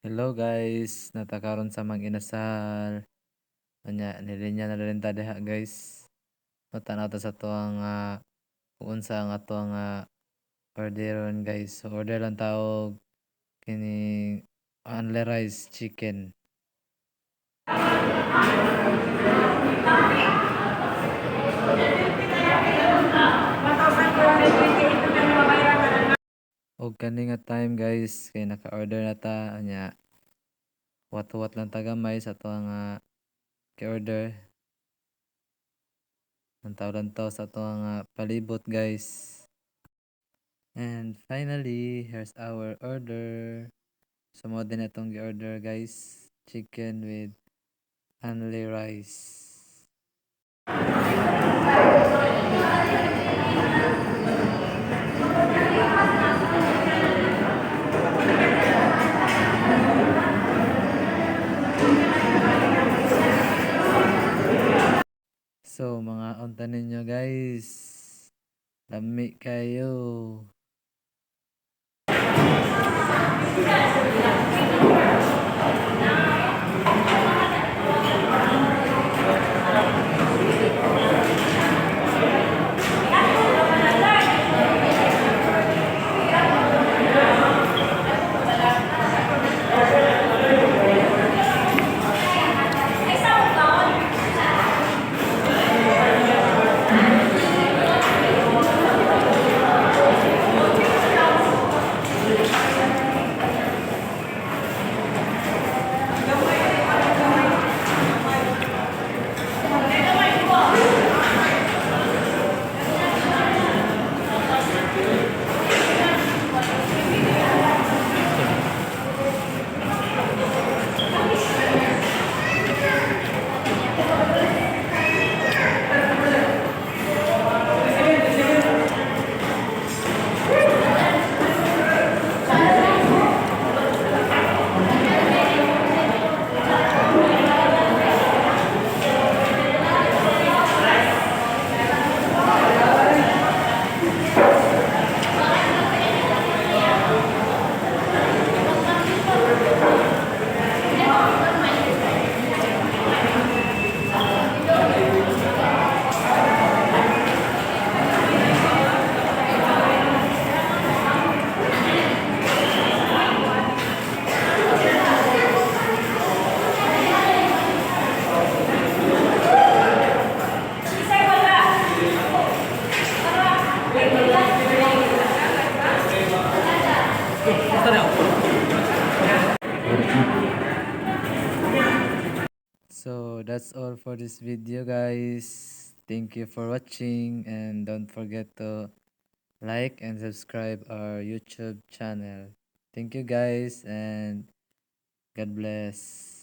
Hello guys, naa ta karon sa Mang Inasal. Unya nilinya na rin ta diha, guys. Tan-aw ta sa atuang kung unsa ang atuang orderon, guys. So order lang ta og kining only rice chicken. Og kani nga time, guys, kay naka-order na ta, unya huwat-huwat lang ta gamay sa atuang gi-order. Lantaw-lantaw sa atuang palibot, guys. And finally, here's our order. So mao din atong gi-order, guys, chicken with only rice. So mga unta ninyo, guys. Lami kayo. So that's all for this video, guys. Thank you for watching and don't forget to like and subscribe our YouTube channel. Thank you, guys, and God bless.